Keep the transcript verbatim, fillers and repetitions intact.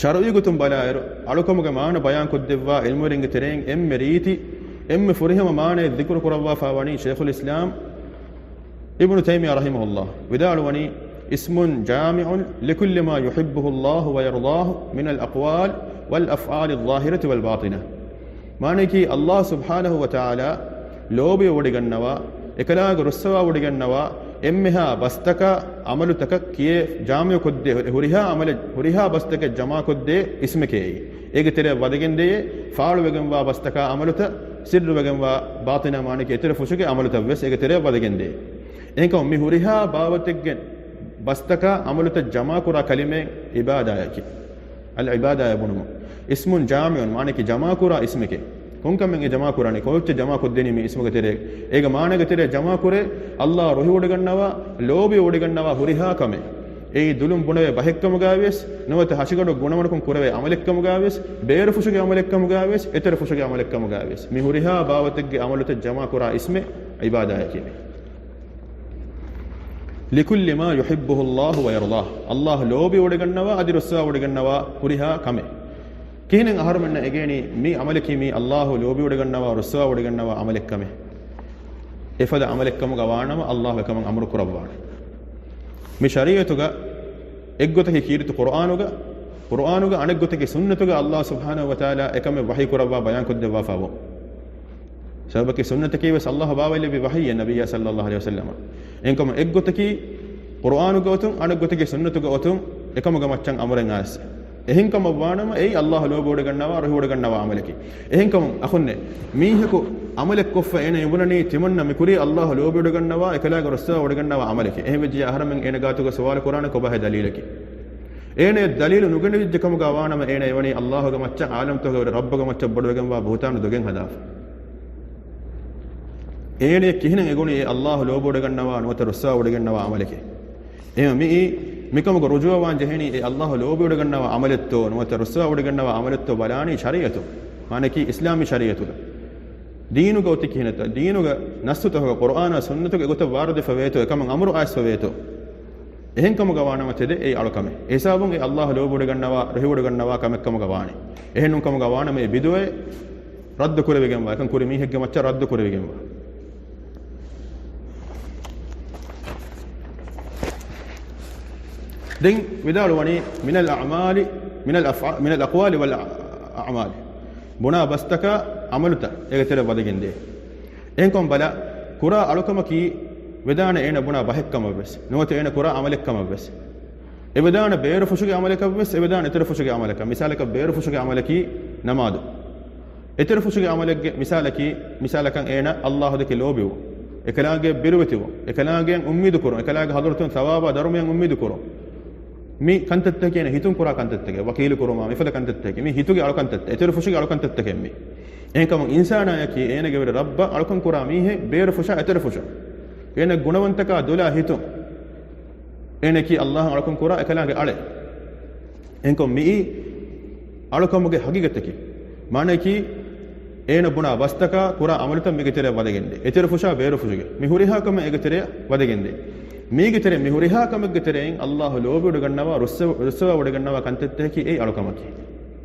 ޝަރުޢީ ގޮތުން ބަލާއިރު، އަޅުކަމުގެ މާނަ ބަޔާން ކޮށްދެއްވާ ޢިލްމުވެރިންގެ ތެރެއިން އެންމެ ރީތި، އެންމެ ފުރިހަމަ މާނައެއް ޛިކުރު ކުރައްވާފާ ވަނީ ޝައިޚުލް އިސްލާމް އިބްނު ތައިމިއްޔާ ރަޙިމަހުﷲ ވިދާޅުވަނީ، اسم جامع لكل ما يحبه الله ويرضاه من الأقوال والأفعال الظاهرة والباطنة. މާނަޔަކީ، އައްލާހު ސުބްޙާނަހު ވަތަޢާލާ ލޯބިވެވޮޑިގަންނަވާ، އެކަލާނގެ ރުއްސަވާވޮޑިގަންނަވާ އެންމެހާ ބަސްތަކާ ޢަމަލުތަކަށް ކިޔޭ ޖާމިޢު ކޮށްދޭ، ހުރިހާ ޢަމަލެއް، ހުރިހާ ބަސްތަކެއް ޖަމާކޮށްދޭ އިސްމެކޭ. އޭގެ ތެރެއަށް ވަދެގެންދޭ ފާޅުވެގެންވާ ބަސްތަކާ ޢަމަލުތައް، ސިއްރުވެގެންވާ، ބާޠިނާ މާނަޔަކީ އެތެރެ ފުށުގެ ޢަމަލުތައްވެސް އޭގެ ތެރެއަށް ވަދެގެންދޭ. އެހެންކަމުން މި ހުރިހާ ބާވަތެއްގެ ބަސްތަކާ ޢަމަލުތައް ޖަމާކުރާ ކަލިމައެއް ޢިބާދާޔަކީ. އަލްޢިބާދާޔަށް ބުނުމުން. އިސްމުން ޖާމިޢުން މާނަޔަކީ ޖަމާކުރާ އިސްމެކޭ. ކޮންކަމެއް އެ ޖަމާކުރާނީ؟ ކޮންއެއްޗެއް ޖަމާކޮށްދެނީ މި އިސްމުގެ ތެރޭގަ؟ އޭގެ މާނައިގެ ތެރޭ ޖަމާކުރޭ، އައްލާހު ރުހިވޮޑިގަންނަވާ، ލޯބިވޮޑިގަންނަވާ ހުރިހާ ކަމެއް. އެއީ ދުލުން ބުނެވޭ ބަހެއްކަމުގައިވިޔަސް، ނުވަތަ ހަށިގަނޑު ގުނަވަނަކުން ކުރެވޭ ޢަމަލެއްކަމުގައިވިޔަސް، ބޭރުފުށުގެ ޢަމަލެއްކަމުގައިވިޔަސް، އެތެރެ ފުށުގެ ޢަމަލެއްކަމުގައިވިޔަސް، މި ހުރިހާ ބާވަތެއްގެ ޢަމަލުތައް ޖަމާކުރާ އިސްމެއް ޢިބާދާޔަކީ. لكل ما يحبه الله ويرضاه. އައްލާހު ލޯބިވޮޑިގަންނަވާ، އަދި ރުއްސަވާވޮޑިގަންނަވާ ހުރިހާ ކަމެއް. ކިހިނެއް އަހަރުމެންނަށް އެނގޭނީ މި ޢަމަލަކީ މީ އައްލާހު ލޯބިވޮޑިގަންނަވާ، ރުއްސަވާވޮޑިގަންނަވާ ޢަމަލެއްކަމެއް؟ އެފަދަ ޢަމަލެއްކަމުގަ ވާނަމަ އައްލާހު އެކަމަށް އަމުރު ކުރައްވާނެ. މި ޝަރީޢަތުގަ އެއްގޮތަކީ ކީރިތި ޤުރްއާނުގަ، ޤުރްއާނުގަ އަނެއްގޮތަކީ ސުންނަތުގަ އައްލާހު ސުބްޙާނަހު ވަތަޢާލާ އެކަމެއް ވަޙީ ކުރައްވާ ބަޔާންކޮށްދެއްވާފަ ވުން. ސަބަބަކީ ސުންނަތަކީ ވެސް އައްލާހު ބާވައިލެއްވި ވަޙީއެއް ނަބިއްޔާ ޞައްލައްލާހު ޢަލައިހި ވަސައްލަމަށް. އެހެންކަމުން އެއްގޮތަކީ ޤުރްއާނުގެ އޮތުން، އަނެއްގޮތަކީ ސުންނަތުގެ އޮތުން އެކަމުގެ މައްޗަށް އަމުރެއް އައިސް. އެހެންކަމަށް ވާނަމަ އެއީ އައްލާހު ލޯބިވޮޑިގަންނަވާ، ރުހިވޮޑިގަންނަވާ ޢަމަލަކީ. އެހެންކަމުން އަޚުންނޭ، މީހަކު ޢަމަލެއް ކޮށްފަ އޭނަ އެބުނަނީ ތިމަންނަ މި ކުރީ އައްލާހު ލޯބިވޮޑިގަންނަވާ، އެކަލާނގެ ރުއްސަވާވޮޑިގަންނަވާ ޢަމަލެކޭ. އެހެންވެއްޖެ އަހަރެމެން އޭނަ ގާތުގަ ސުވާލު ކުރާނެ ކޮބާހޭ ދަލީލަކީ؟ އޭނަ ދަލީލު ނުގެނެވިއްޖެ ކަމުގަ ވާނަމަ އޭނަ އެވަނީ އައްލާހުގެ މައްޗަށް ޢާލަމްތަކުގެ ރައްބުގެ މައްޗަށް ބޮޑުވެގެންވާ ބުހުތާނު ދޮގެއް ހަދާފަ. އޭނަ ކިހިނެއް އެގުނީ އެ އައްލާހު ލޯބިވޮޑިގަންނަވާ ނުވަތަ ރުއްސަވާވޮޑިގަންނަވާ ޢަމަލެކޭ؟ އެހެން މިއީ މިކަމުގެ ރުޖޫޢަވާން ޖެހެނީ އެ އައްލާހު ލޯބިވޮޑިގަންނަވާ ޢަމަލެއްތޯ ނުވަތަ ރުއްސަވާވޮޑިގަންނަވާ ޢަމަލެއްތޯ ބަލާނީ ޝަރީޢަތު، މާނައަކީ އިސްލާމީ ޝަރީޢަތުގަ. ދީނުގަ އޮތީ ކިހިނެއްތޯ؟ ދީނުގަ ނައްސުތަކުގަ ޤުރްއާނާ ސުންނަތުގަ އެގޮތަށް ވާރިދުވެފަ ވޭތޯ، އެކަމަށް އަމުރު އައިސްފަ ވޭތޯ؟ އެހެންކަމުގަ ވާނަމަ ތެދެއް އެއީ އަޅުކަމެއް. އެހިސާބުން އެ އައްލާހު ލޯބިވޮޑިގަންނަވާ، ރުހިވޮޑިގަންނަވާ ކަމެއްކަމުގަ ވާނެ. އެހެންނޫން ކަމުގަ ވާނަމަ އެ ބިދުޢައެއް ރައްދު ކުރެވިގެންވާ، އެކަން ކުރި މީހެއްގެ މައްޗަށް ރައްދު ކުރެވިގެންވާ. ދެން ވިދާޅުވަނީ، من الأعمال، من الأفع-، من الأقوال والأعمال. ބުނާ ބަސްތަކާ ޢަމަލުތައް އޭގެ ތެރެއަށް ވަދެގެންދޭ. އެހެންކަމުން ބަލަ، ކުރާ އަޅުކަމަކީ ވެދާނެ އޭނަ ބުނާ ބަހެއްކަމަށްވެސް، ނުވަތަ އޭނަ ކުރާ ޢަމަލެއްކަމަށްވެސް. އެވެދާނެ ބޭރުފުށުގެ ޢަމަލަކަށްވެސް، އެވެދާނެ އެތެރެފުށުގެ ޢަމަލަކަށް. މިސާލަކަށް، ބޭރުފުށުގެ ޢަމަލަކީ ނަމާދު. އެތެރެފުށުގެ ޢަމަލެއްގެ މިސާލަކީ، މިސާލަކަށް އޭނަ އައްލާހު ދެކެ ލޯބިވުން، އެކަލާނގެ ބިރުވެތިވުން، އެކަލާނގެ އުއްމީދު ކުރުން، އެކަލާނގެ ޙަޟްރަތުން ޘަވާބާ ދަރުމައެއް އުއްމީދު ކުރުން. މި ކަންތައްތަކީ އޭނަ ހިތުން ކުރާ ކަންތައްތަކެއް، ވަކީލު ކުރުމާ މިފަދަ ކަންތައްތަކެއް، މި ހިތުގެ އަޅުކަންތައްތައް، އެތެރެފުށުގެ އަޅުކަންތައްތަކެއް މި. އެހެންކަމުން އިންސާނާޔަކީ އޭނަގެ ވެރި ރައްބަށް އަޅުކަން ކުރާ މީހެއް، ބޭރުފުށާ އެތެރެފުށަށް. އޭނަ ގުނަވަންތަކާ ދުލާ ހިތުން. އޭނައަކީ އައްލާހަށް އަޅުކަން ކުރާ އެކަލާނގެ އަޅެއް. އެހެންކަމުން މިއީ އަޅުކަމުގެ ހަގީގަތަކީ. މާނައަކީ، އޭނަ ބުނާ ބަސްތަކާ ކުރާ ޢަމަލުތައް މީގެ ތެރެއަށް ވަދެގެންދޭ. އެތެރެފުށާ ބޭރުފުށުގެ މި ހުރިހާ ކަމެއް އޭގެ ތެރެއަށް ވަދެގެންދޭ. މީގެ ތެރެއިން، މި ހުރިހާ ކަމެއްގެ ތެރެއިން އައްލާހު ލޯބިވޮޑިގަންނަވާ، ރުއްސަ-، ރުއްސަވާވޮޑިގަންނަވާ ކަންތައްތަކަކީ އެއީ އަޅުކަމަކީ.